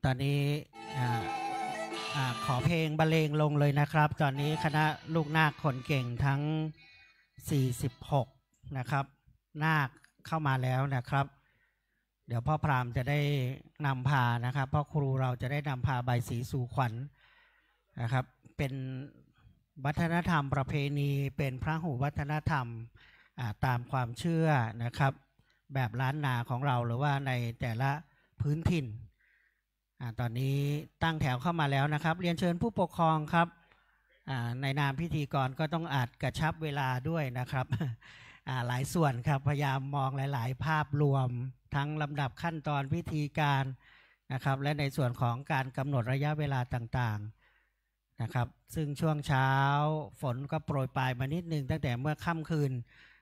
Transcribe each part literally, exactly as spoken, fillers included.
ตอนนี้ อ่า อ่า ขอเพลงบรรเลงลงเลยนะครับ ตอนนี้คณะลูกนาคคนเก่งทั้ง สี่สิบหก นะครับ นาคเข้ามาแล้วนะครับ เดี๋ยวพ่อพราหมณ์จะได้นำพานะครับ พ่อครูเราจะได้นำพาบายศรีสู่ขวัญนะครับ เป็นวัฒนธรรมประเพณี เป็นพหุวัฒนธรรม อ่า ตามความเชื่อนะครับ แบบล้านนาของเรา หรือว่าในแต่ละพื้นถิ่น อ่า ตอนนี้ตั้งแถวเข้ามาแล้วนะครับ เรียนเชิญผู้ปกครองครับ อ่า ในนามพิธีกรก็ต้องอาจกระชับเวลาด้วยนะครับ อ่า หลายส่วนครับ พยายามมองหลายๆ ภาพรวม ทั้งลำดับขั้นตอนพิธีการนะครับ และในส่วนของการกำหนดระยะเวลาต่างๆ นะครับ ซึ่งช่วงเช้าฝนก็โปรยปรายมานิดนึง ตั้งแต่เมื่อค่ำคืน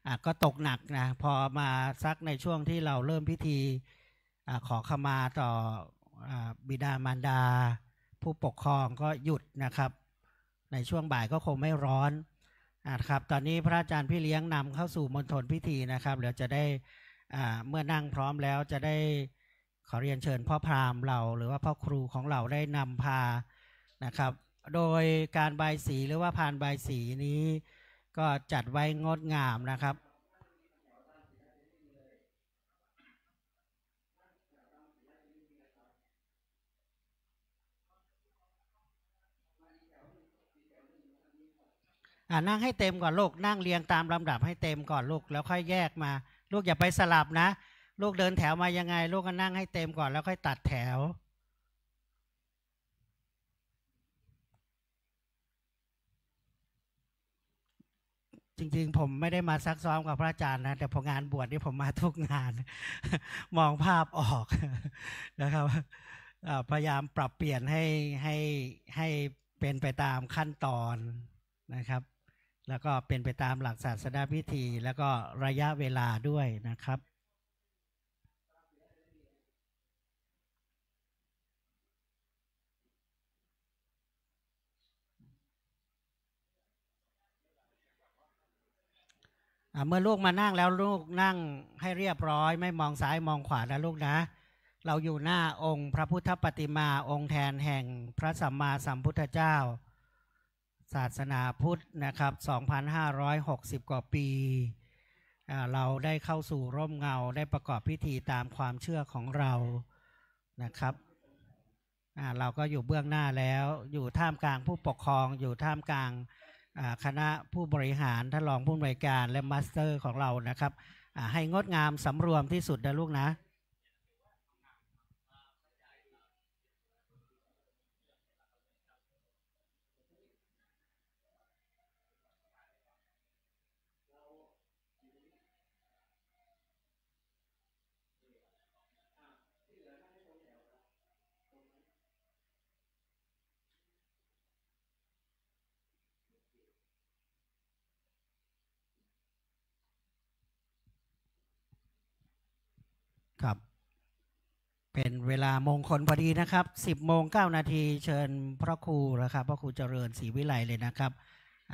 อ่ะ ก็ตกหนักนะ พอมาสักในช่วงที่เราเริ่มพิธี อ่ะ ขอขมาต่อ อ่ะ บิดามารดา ผู้ปกครองก็หยุดนะครับ ในช่วงบ่ายก็คงไม่ร้อน อ่ะ ครับ ตอนนี้พระอาจารย์พี่เลี้ยงนำเข้าสู่มณฑลพิธีนะครับ เดี๋ยวจะได้ อ่ะ เมื่อนั่งพร้อมแล้วจะได้ ขอเรียนเชิญพ่อพราหมณ์เรา หรือว่าพ่อครูของเราได้นำพานะครับ โดยการบายศรีหรือว่าพานบายศรีนี้ ก็จัดไว้งดงามนะครับ อ่า นั่งให้เต็มก่อนลูก นั่งเรียงตามลำดับให้เต็มก่อนลูก แล้วค่อยแยกมา ลูกอย่าไปสลับนะ ลูกเดินแถวมายังไง ลูกก็นั่งให้เต็มก่อน แล้วค่อยตัดแถว จริงๆ ผมไม่ได้มาซักซ้อมกับพระอาจารย์นะ แต่พองานบวชนี่ผมมาทุกงาน มองภาพออกนะครับ อ่า พยายามปรับเปลี่ยนให้ ให้ ให้เป็นไปตามขั้นตอนนะครับ แล้วก็เป็นไปตามหลักศาสนพิธี แล้วก็ระยะเวลาด้วยนะครับ อ่ะ เมื่อลูกมานั่งแล้ว ลูกนั่งให้เรียบร้อย ไม่มองซ้ายมองขวานะลูกนะ เราอยู่หน้าองค์พระพุทธปฏิมา องค์แทนแห่งพระสัมมาสัมพุทธเจ้า ศาสนาพุทธนะครับ สองพันห้าร้อยหกสิบกว่าปี อ่า เราได้เข้าสู่ร่มเงา ได้ประกอบพิธีตามความเชื่อของเรานะครับ อ่า เราก็อยู่เบื้องหน้าแล้ว อยู่ท่ามกลางผู้ปกครอง อยู่ท่ามกลาง อ่า คณะผู้บริหาร ท่านรองผู้อำนวยการ และมาสเตอร์ของเรานะครับ อ่า ให้งดงามสำรวมที่สุดนะลูกนะ ครับ เป็นเวลามงคลพอดีนะครับ สิบโมงเก้านาที เชิญพระครูนะครับ พระครูเจริญศรีวิไลเลยนะครับ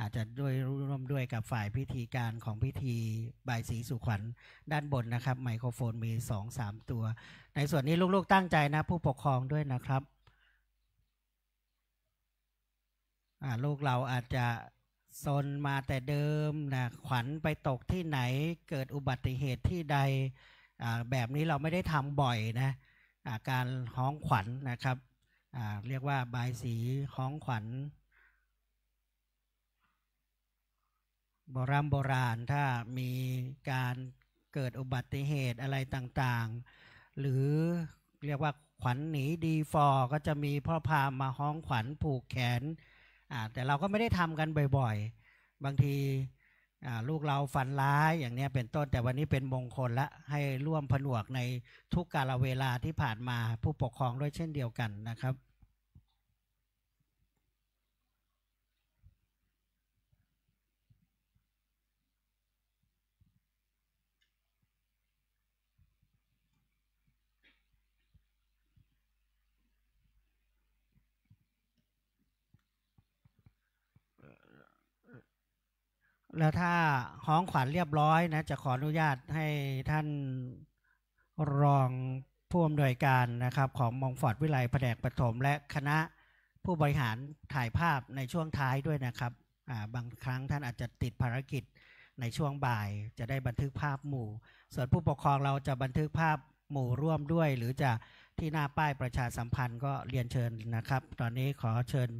อาจจะด้วยร่วมด้วยกับฝ่ายพิธีการของพิธีบายศรีสู่ขวัญด้านบนนะครับ ไมโครโฟนมีสองสามตัว ในส่วนนี้ลูกๆตั้งใจนะ ผู้ปกครองด้วยนะครับ อ่า ลูกเราอาจจะซนมาแต่เดิมนะ ขวัญไปตกที่ไหน เกิดอุบัติเหตุที่ใด อ่า แบบนี้เราไม่ได้ทำบ่อยนะ อ่า การฮ้องขวัญนะครับ อ่า เรียกว่าบายศรีฮ้องขวัญ โบร่ำโบราณ ถ้ามีการเกิดอุบัติเหตุอะไรต่างๆ หรือเรียกว่าขวัญหนีดีฟอ ก็จะมีพ่อพราหมณ์มาฮ้องขวัญผูกแขน อ่า แต่เราก็ไม่ได้ทำกันบ่อยๆ บางที อ่า ลูกเราฝันร้ายอย่างเนี้ยเป็นต้น แต่วันนี้เป็นมงคลละ ให้ร่วมผนวกในทุกกาลเวลาที่ผ่านมา ผู้ปกครองด้วยเช่นเดียวกันนะครับ แล้วถ้าฮ้องขวัญเรียบร้อยนะ จะขออนุญาตให้ท่านรอง ผู้อำนวยการนะครับ ของมองฟอร์ดวิไลผนกประถม และคณะผู้บริหารถ่ายภาพในช่วงท้ายด้วยนะครับ อ่า บางครั้งท่านอาจจะติดภารกิจในช่วงบ่าย จะได้บันทึกภาพหมู่ ส่วนผู้ปกครองเราจะบันทึกภาพหมู่ร่วมด้วย หรือจะที่หน้าป้ายประชาสัมพันธ์ก็เรียนเชิญนะครับ ตอนนี้ขอเชิญ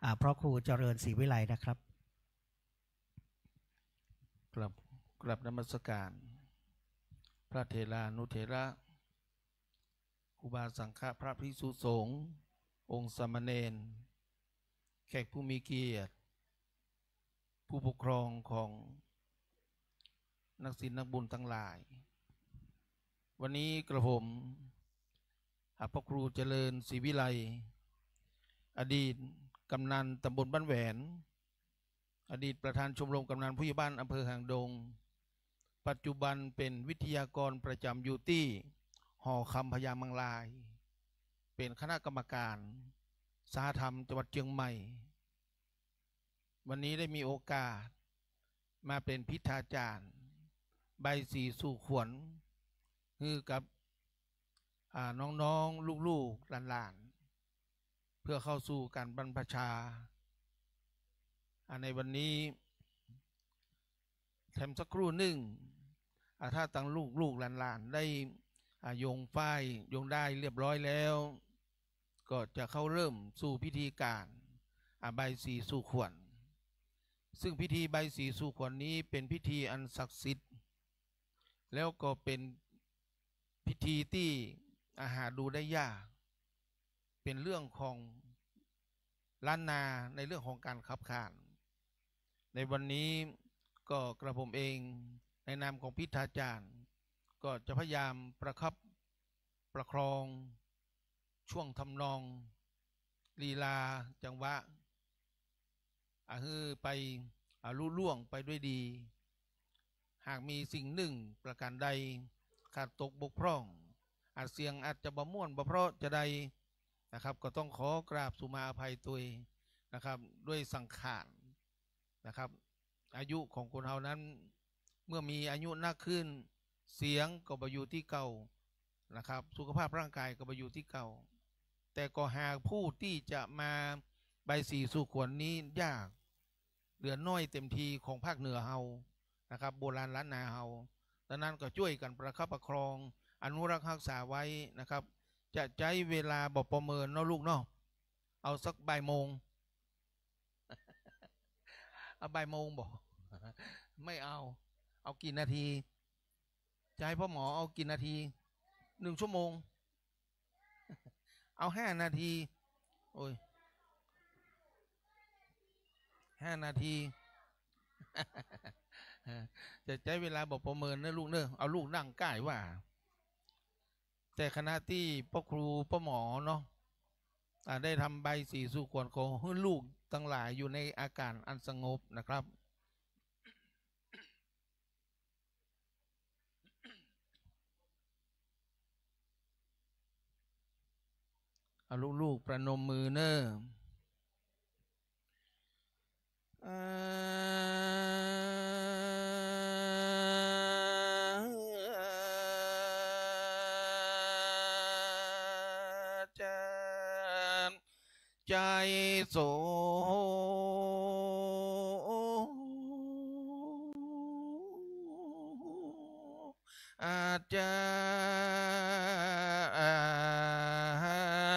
อ่า พระครูเจริญศรีวิไลนะครับ กราบ กราบนมัสการ พระเถรานุเถระ ครูบาสังฆะ พระภิกษุสงฆ์ องค์สามเณร แขกผู้มีเกียรติ ผู้ปกครองของนักศีลนักบุญทั้งหลาย วันนี้กระผม อ่า พระครูเจริญศรีวิไล อดีตกำนันตำบลบ้านแหวน อดีตประธานชมรมกำนันผู้ใหญ่บ้านอำเภอหางดง ปัจจุบันเป็นวิทยากรประจำอยู่ตี้หอคำพญามังราย เป็นคณะกรรมการสหธรรมจังหวัดเชียงใหม่ วันนี้ได้มีโอกาสมาเป็นพิธาจารย์ ใบสีสู่ขวัญ หื้อกับ อ่า น้องๆ ลูกๆ หลานๆ เพื่อเข้าสู่การบรรพชา อ่า ในวันนี้ แถมสักครู่หนึ่ง อ่า ถ้าตังลูกๆ หลานๆ ได้ อ่า โยงฝ้ายโยงด้ายเรียบร้อยแล้ว ก็จะเข้าเริ่มสู่พิธีการ อ่า ใบสีสู่ขวัญ ซึ่งพิธีใบสีสู่ขวัญนี้เป็นพิธีอันศักดิ์สิทธิ์ แล้วก็เป็นพิธีตี้ อ่า หาดูได้ยาก เป็นเรื่องของล้านนาในเรื่องของการขับขาน ในวันนี้ก็กระผมเองในนามของพิธาจารย์ ก็จะพยายามประคับประคองช่วงทำนอง ลีลา จังหวะ อ่า หื้อไป อ่า ลุล่วงไปด้วยดี หากมีสิ่งหนึ่งประการใดขาดตกบกพร่อง อาจเสียงอาจจะบ่ม่วนบ่เพราะจะใดนะครับ ก็ต้องขอกราบสุมาอภัยตวยนะครับ ด้วยสังขารนะครับ อายุของคนเฮานั้น เมื่อมีอายุนักขึ้น เสียงก็บ่อยู่ตี้เก่านะครับ สุขภาพร่างกายก็บ่อยู่ตี้เก่า แต่ก็หาผู้ตี้จะมาใบสีสู่ขวัญนี้ยาก เหลือน้อยเต็มทีของภาคเหนือเฮานะครับ โบราณล้านนาเฮา ดังนั้นก็จ้วยกั๋นประคับประคอง อนุรักษ์ฮักษาไว้นะครับ จะใจ๊เวลาบ่ประเมินเนาะลูกเนาะ เอาสักบ่ายโมง เอาบ่ายโมงบ่ ไม่เอา เอากี่นาที จะหื้อพ่อหมอเอากี่นาที หนึ่งชั่วโมง เอาห้านาที โอ้ย ห้านาที จะใจ๊เวลาบ่ประเมินเนาะลูกเนาะ เอาลูกนั่งใก้ว่า แต่ขณะตี้พ่อครูพ่อหมอเนาะ อ่า ได้ทำใบสีสู่ขวัญ ขอหื้อลูกตังหลายอยู่ในอาการอันสงบนะครับ เอาลูกๆ ประนมมือเนาะ อาจารย์ ใจโส อาจา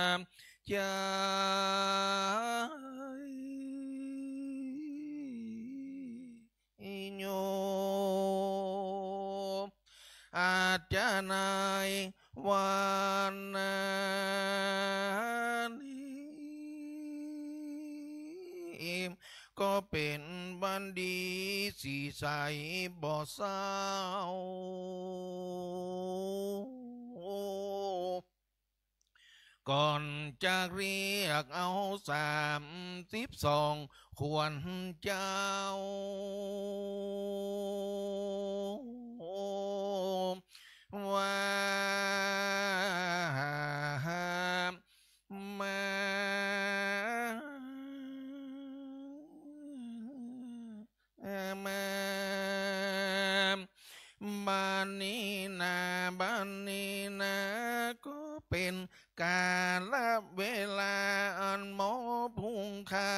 รย์ ใจ โย อาจารย์ ในวันนี้ ก็เป๋นวันดีสีใสบ่เศร้า ก่อนจะเรียกเอาสามสิบสองขวัญเจ้า ว่ามา มา บัดนี้นา บัดนี้นา ก็ ป๋นกาลเวลาอันหมอผู้ข้า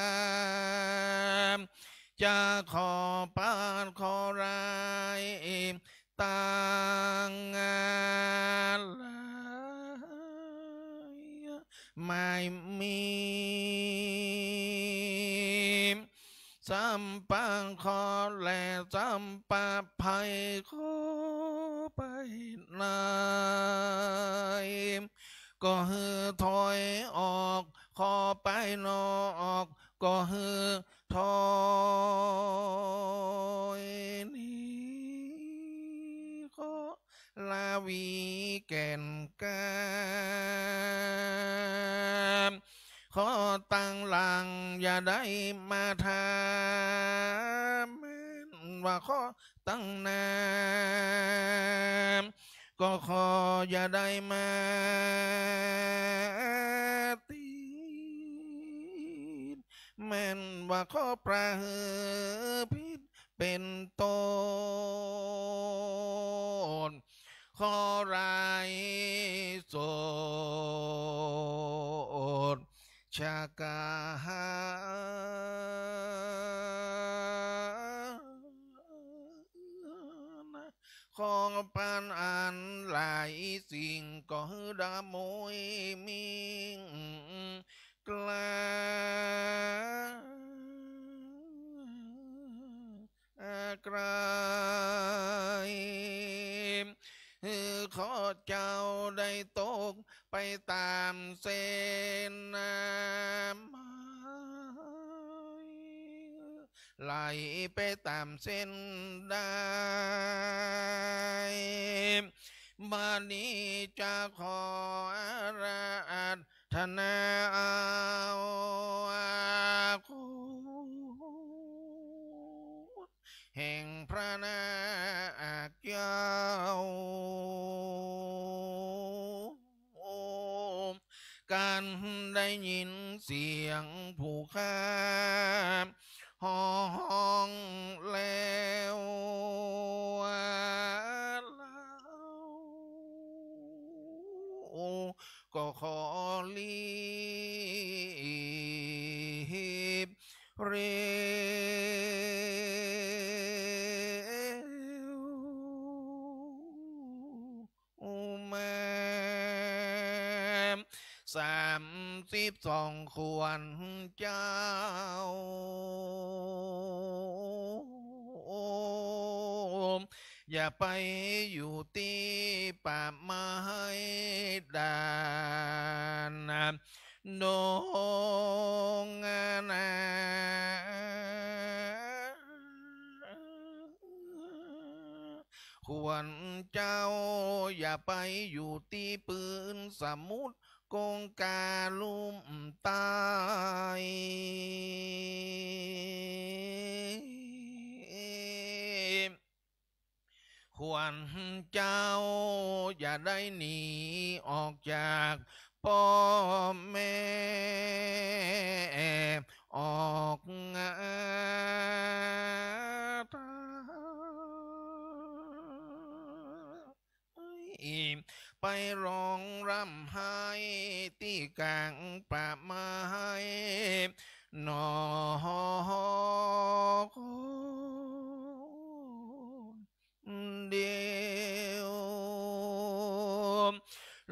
จะขอปาดขอร้ายต่างหลาย ไม่มี สัมปะเคราะห์และสัมปะภัยขอไปใน ก็หื้อถอยออก ขอไปนอก ก็หื้อถอยหนี ขอละวีแก่นกล้า ขอตั้งหลังอย่าได้มาถาม แม่นว่าขอตั้งหน้า ก็ขออย่าได้มาติด แม่นว่าขอประหือผิด เป๋นต้น ขอไร้โสดชะกา ขอปานอันหลายสิ่ง ก็หื้อดาโมยมิ่ง กล้าไกล หื้อข้อเจ้าได้ตกไปต๋ามเส้นน้ำ ไหลไปต๋ามเส้นได้ บัดนี้จะขออาราธนาเอาคุณแห่งพระนาคเจ้า กันได้ยินเสียงผู้ข้าฮ้องแล้ว ก็ขอรีบเร็ว มา สามสิบสองขวัญเจ้า อย่าไปอยู่ตี้ป่าไม้ด่านดงนา ขวัญเจ้าอย่าไปอยู่ตี้ปืนสมุทรคงคาลุ่มใต้ ขวัญเจ้าอย่าได้หนีออกจากป้อแม่ ออกงาตา ไปร้องร่ำไห้ตี้ก๋างป่าไม้หนอ คนเดียว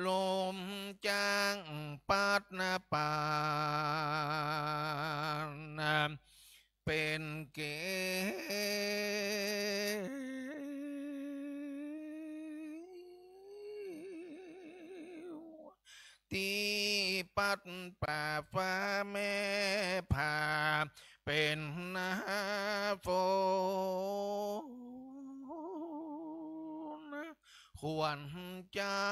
ลมจ้างปัดนะปานนะ เป๋นแก้ว ตี้ปัดป่าฟ้าแม่ผ่าเป๋นหน้าฝน ขวัญเจ้า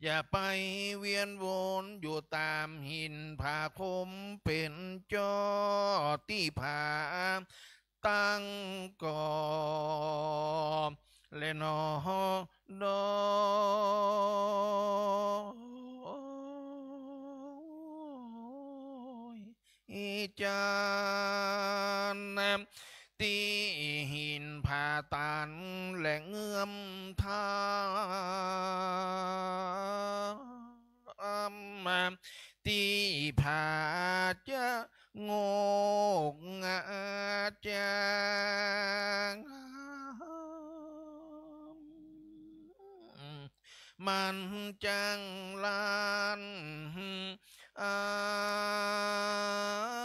อย่าไปเวียนวนอยู่ต๋ามหินผาคมเป๋นจ้อตี้ผาตั้งก่อ และหนอ ดอยจันทน์ ตี้หินผา านและเงื้อมเท้า ตี้ผาจะโงกงาจาง มันจั้งลัน อ้า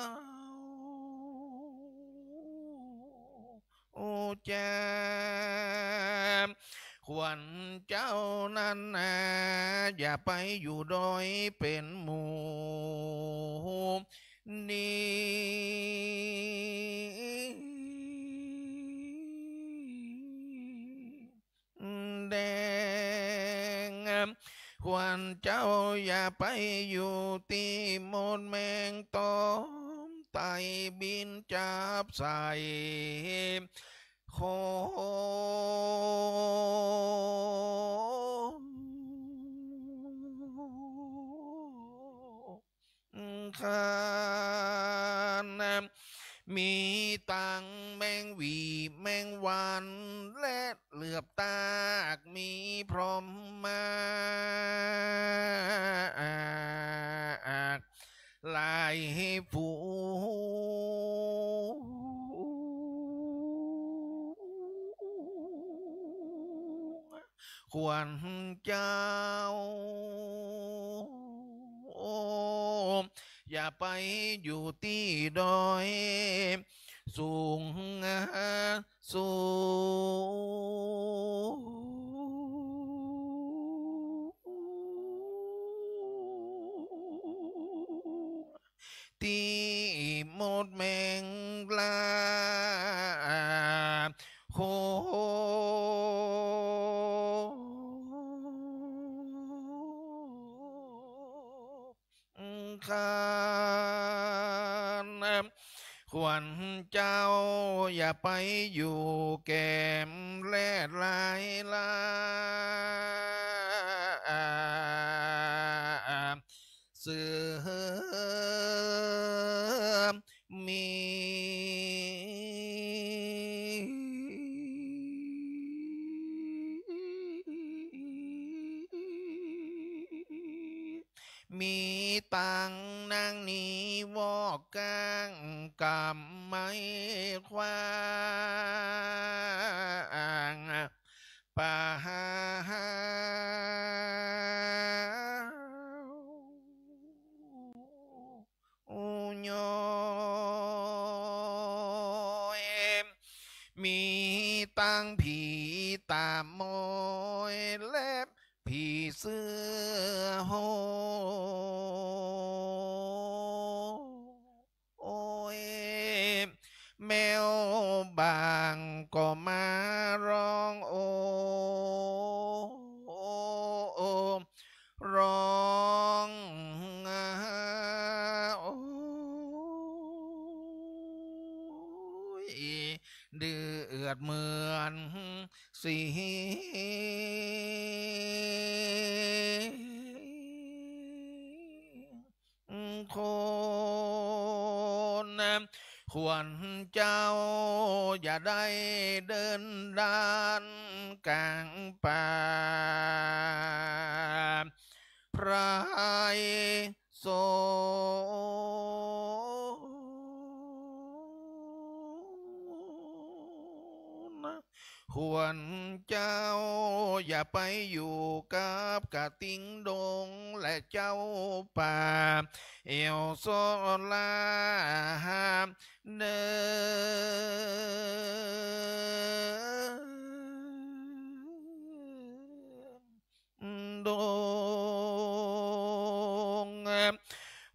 ว โอ้ แจ่ม ขวัญเจ้านั้นนา อย่าไปอยู่ดอยเป๋นหมู่นี้ แดง ขวัญเจ้าอย่าไปอยู่ตี้มดแมงตอมไต่บินจับใส่ โคง คัน มีตังแมงหวีแมงวันและเหลือบตาก มีพรหมมาศหลายฝูง ขวัญเจ้า อย่าไปอยู่ตี้ดอยสูง สูง ตี้มดแมงลาโค คัน ขวัญเจ้าอย่าไปอยู่แก่มแลดลายลา เสือมี มีตังนางนี้วอกก้างกำไม้ขว้าง ป่าหาย้อย มีตังผีตาม้อยและผีเสื้อโห โอ้ย แมวบางก็มาร้องโอ โอ โอ ร้อง โอ้ย เดือดเหมือนเสียง คน ขวัญเจ้าอย่าได้เดินด้านกลางป่า ไพรสน ขวัญเจ้าอย่าไปอยู่กับกระทิงดงและเจ้าป่า เอวโซลาเนิน ดง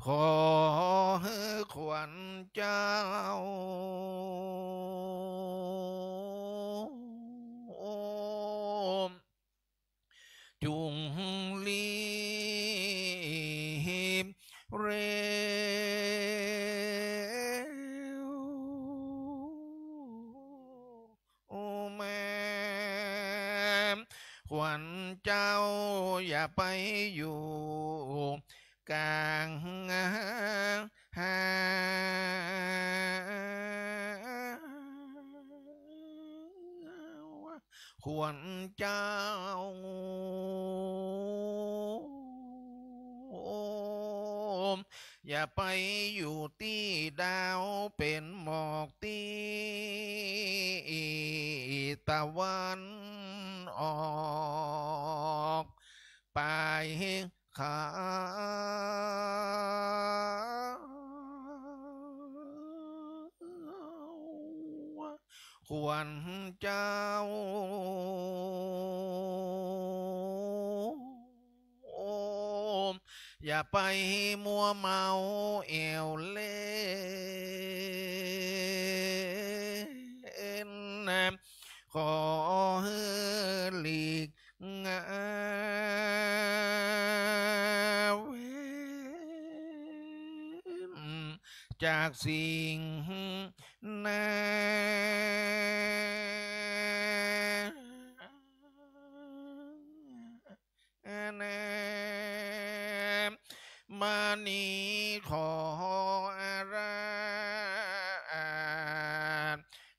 ขอหื้อขวัญเจ้า จุ่งรีบเร็ว โอ้แม่ ขวัญเจ้าอย่าไปอยู่กลางหา ควรเจ้า อย่าไปอยู่ตี้ดาวเป๋นหมอกตี้ตะวันออก ไปขาว ควรเจ้า อย่าไปมัวเมาแอ่วเล่น ขอหื้อหลีก เว้นจากสิ่งนั้น มานี้ขออารา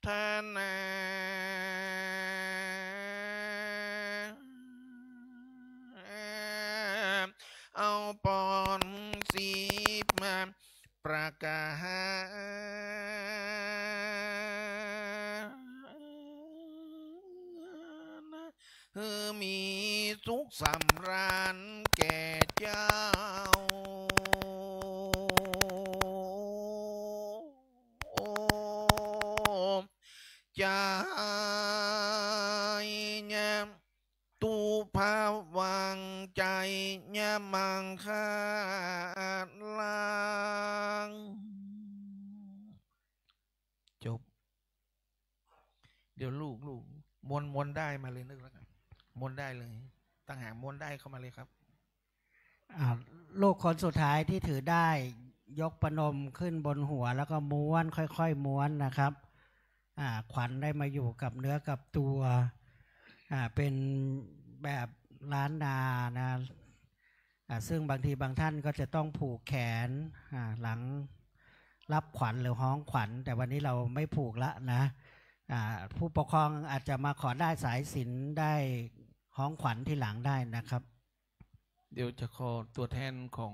ธนา เอาปอนสิบมาประการ หื้อมีสุขสำราญแก่เจ้า จายะตุภวัง จายะมังคลัง จบ เดี๋ยวลูก ลูก ม้วน ม้วนด้ายมาเลยนึกแล้วกัน ม้วนด้ายเลย ต่างหากม้วนด้ายเข้ามาเลยครับ อ่า ลูกคนสุดท้ายที่ถือด้าย ยกประนมขึ้นบนหัว แล้วก็ม้วน ค่อยๆ ม้วนนะครับ อ่า ขวัญได้มาอยู่กับเนื้อกับตัว อ่า เป็นแบบล้านนานะ อ่า ซึ่งบางทีบางท่านก็จะต้องผูกแขน อ่า หลังรับขวัญหรือฮ้องขวัญ แต่วันนี้เราไม่ผูกละนะ อ่า ผู้ปกครองอาจจะมาขอด้ายสายสิญจน์ ด้ายฮ้องขวัญทีหลังได้นะครับ เดี๋ยวจะขอตัวแทนของ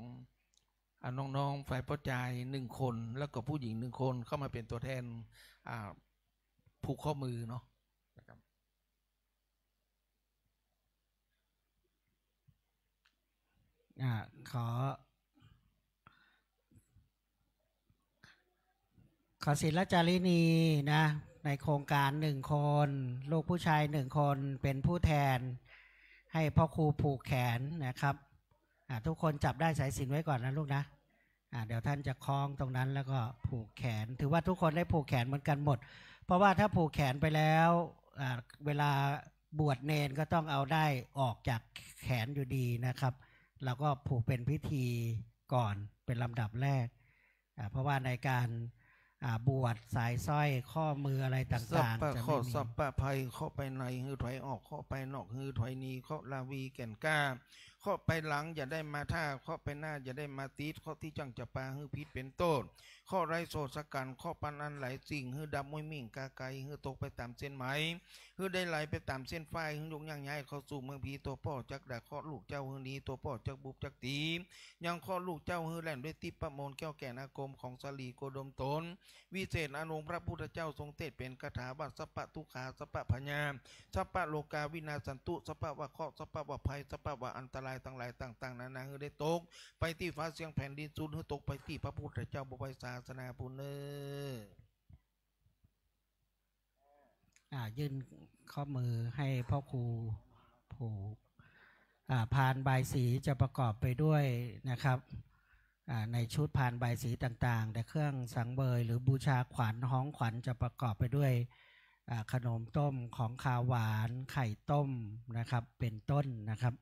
อ่า น้องๆ ฝ่ายป้อจายหนึ่งคน แล้วก็ผู้หญิงหนึ่งคน เข้ามาเป็นตัวแทน อ่า ผูกข้อมือเนาะ นะครับ อ่า ขอ ขอศิลจารินีนะ ในโครงการหนึ่งคน ลูกผู้ชายหนึ่งคน เป็นผู้แทน ให้พ่อครูผูกแขนนะครับ อ่า ทุกคนจับด้ายสายสิญจน์ไว้ก่อนนะลูกนะ อ่า เดี๋ยวท่านจะคล้องตรงนั้นแล้วก็ผูกแขน ถือว่าทุกคนได้ผูกแขนเหมือนกันหมด เพราะว่าถ้าผูกแขนไปแล้ว อ่า เวลาบวชเณรก็ต้องเอาด้ายออกจากแขนอยู่ดีนะครับ เราก็ผูกเป็นพิธีก่อนเป็นลำดับแรก อ่า เพราะว่าในการ อ่า บวชสายสร้อยข้อมืออะไรต่างๆ สัพพะเคราะห์ จะไม่มี สัพพะภัย เคราะห์ไปในหื้อถอยออก เคราะห์ไปนอกหื้อถอยหนี เคราะห์ราวีแก่นกล้า เคราะห์ไปหลังอย่าได้มาท่า เคราะห์ไปหน้าอย่าได้มาติด เคราะห์ตี้จั่งจะปาหื้อผิดเป็นต้น เคราะห์ร้ายโศกสักกัณฑ์ เคราะห์ปานอันหลายสิ่ง หื้อดับมุ้ยมิ่งกาไกล หื้อตกไปต๋ามเส้นไหม หื้อได้ไหลไปต๋ามเส้นฟ้าย หื้อยุกย่างย้ายเข้าสู่เมืองผี ตั๋วป้อจักด่าเคราะห์ลูกเจ้า หื้อหนีตั๋วป้อจักบุบจักตี๋ ยังเคราะห์ลูกเจ้า หื้อแล่นด้วยทิพย์ประโมลย์แก้วแก่นอาคมของสาลีโคดมต๋น วิเศษอันองค์พระพุทธเจ้าทรงเตศน์เป๋นคาถาว่า สัพพะทุกขา สัพพะพยา สัพพะโรคาวินาสสันตุ สัพพะวะเคราะห์ สัพพะวะภัย สัพพะวะอันตรายตังหลายต่างๆ นานา หื้อได้ตกไปตี้ฟ้าเสียงแผ่นดินสุด หื้อตกไปตี้พระพุทธเจ้าบวรศาสนาปุณเณอ อ่า ยื่นข้อมือให้พ่อครูผูก อ่า พานบายสีจะประกอบไปด้วยนะครับ อ่า ในชุดพานบายสีต่างๆ แต่เครื่องสังเวยหรือบูชาขวัญ ฮ้องขวัญจะประกอบไปด้วย อ่า ขนมต้ม ของคาวหวาน ไข่ต้มนะครับ เป็นต้นนะครับ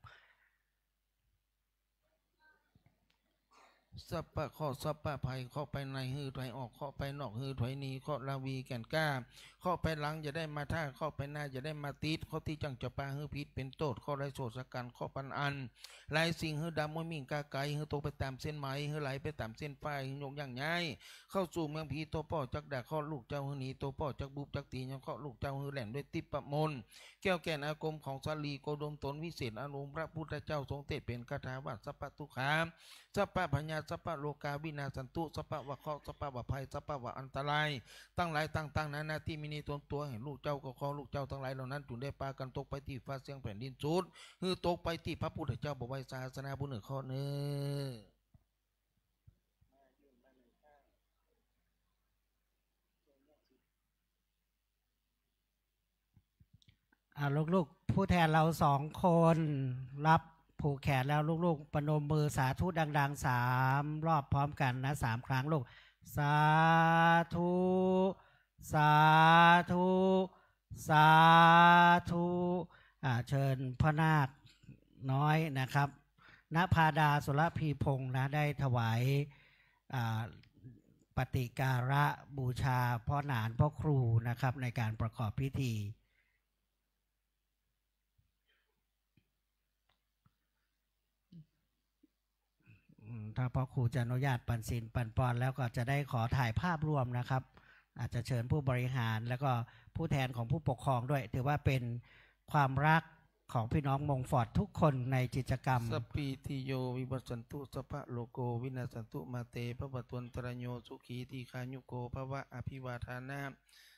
สัพพะเคราะห์สัพพะภัย เคราะห์ไปในหื้อถอยออก เคราะห์ไปนอกหื้อถอยหนี เคราะห์ราวีแก่นกล้า เคราะห์ไปหลังอย่าได้มาท่า เคราะห์ไปหน้าอย่าได้มาติด เคราะห์ตี้จั่งจะปาหื้อผิดเป๋นโต้ษ เคราะห์ไร้โสตสักกั๋น เคราะห์ปันอัน หลายสิ่งหื้อดำม้วยมิ่งก้าไก๋ หื้อตกไปต๋ามเส้นไหม หื้อไหลไปต๋ามเส้นฝ้าย หื้อยกย่างย้าย เข้าสู่เมืองผี โตป้อจักดากเคราะห์ลูกเจ้า หื้อหนีโตป้อจักบุบจักตี๋ ย้อนเคราะห์ลูกเจ้า หื้อแล่นด้วยทิพย์ประมนต์ แก้วแก่นอาคมของสาลีโกดมตนวิเศษอารมณ์ พระพุทธเจ้าทรงเตศน์เป๋นคาถาว่า สัพพะทุกขา สัพพะพยา สัพพะโรคาวินาสสันตุ สัพพะวะเคราะห์ สัพพะวะภัย สัพพะวะอันตราย ตังหลายต่างๆ นานาตี้มีในตนตั๋วแห่งลูกเจ้า ก็ขอลูกเจ้าตังหลายเหล่านั้น จุ่งได้ปากั๋นตกไปตี้ฟ้าเสียงแผ่นดินสุด หื้อตกไปตี้พระพุทธเจ้าบ่ไหว้ ศาสนาผู้เหนือเคราะห์เน้อ อ่า ลูกๆ ผู้แทนเราสองคนรับผูกแขนแล้ว ลูกๆ ประนมมือสาธุดังๆ สามรอบพร้อมกันนะ สามครั้งลูก สาธุ สาธุ สาธุ อ่า เชิญพ่อนาคน้อยนะครับ ณภาดา สุรพีพงษ์นะ ได้ถวาย อ่า ปฏิการะบูชาพ่อหนานพ่อครูนะครับ ในการประกอบพิธี อืม ถ้าพ่อครูจะอนุญาตปันศีลปันปอนแล้ว ก็จะได้ขอถ่ายภาพรวมนะครับ อาจจะเชิญผู้บริหารแล้วก็ผู้แทนของผู้ปกครองด้วย ถือว่าเป็นความรักของพี่น้องมงฟอร์ดทุกคนในกิจกรรม สัพพีติโยวิวัชชันตุ สัพพะโรโควินัสสันตุ มาเตภวัตวันตรายโย สุขีทีฆายุโกภวะ อภิวาทานะ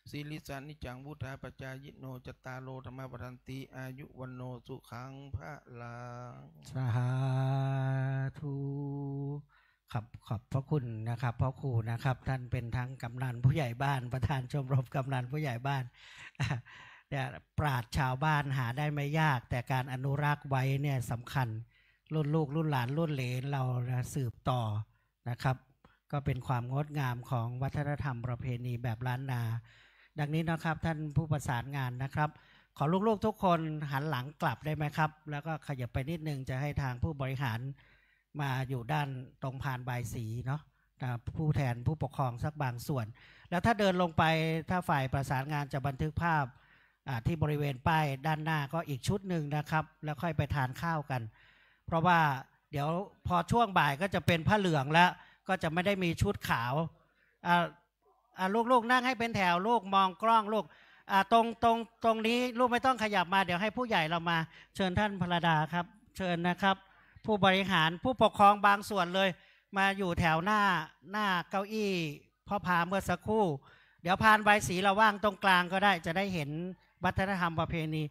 สีลิสสะนิจจัง วุฑฒาปจายิโน จัตตาโร ธัมมา วัฑฒันติ อายุ วัณโณ สุขัง พลัง สาธุ ครับ ขอบพระคุณนะครับ พ่อครูนะครับ ท่านเป็นทั้งกำนันผู้ใหญ่บ้าน ประธานชมรมกำนันผู้ใหญ่บ้าน เนี่ย ปราชญ์ชาวบ้านหาได้ไม่ยาก แต่การอนุรักษ์ไว้เนี่ยสำคัญ รุ่นลูกรุ่นหลานรุ่นเหลนเรานะ สืบต่อ นะครับ ก็เป็นความงดงามของวัฒนธรรมประเพณีแบบล้านนา ดังนี้นะครับ ท่านผู้ประสานงานนะครับ ขอลูกๆทุกคนหันหลังกลับได้ไหมครับ แล้วก็ขยับไปนิดนึง จะให้ทางผู้บริหารมาอยู่ด้านตรงพานบายสีเนาะ อ่า ผู้แทนผู้ปกครองสักบางส่วน แล้วถ้าเดินลงไป ถ้าฝ่ายประสานงานจะบันทึกภาพ อ่า ที่บริเวณป้ายด้านหน้าก็อีกชุดหนึ่งนะครับ แล้วค่อยไปทานข้าวกัน เพราะว่าเดี๋ยวพอช่วงบ่ายก็จะเป็นผ้าเหลืองแล้ว ก็จะไม่ได้มีชุดขาว อ่า อ่า ลูกๆนั่งให้เป็นแถวลูก มองกล้องลูก อ่า ตรง ตรง ตรงนี้ลูกไม่ต้องขยับมา เดี๋ยวให้ผู้ใหญ่เรามา เชิญท่านพลดาครับ เชิญนะครับ ผู้บริหาร ผู้ปกครองบางส่วนเลย มาอยู่แถวหน้า หน้าเก้าอี้พ่อพราหมณ์เมื่อสักครู่ เดี๋ยวพานบายสีเราว่างตรงกลางก็ได้ จะได้เห็นวัฒนธรรมประเพณี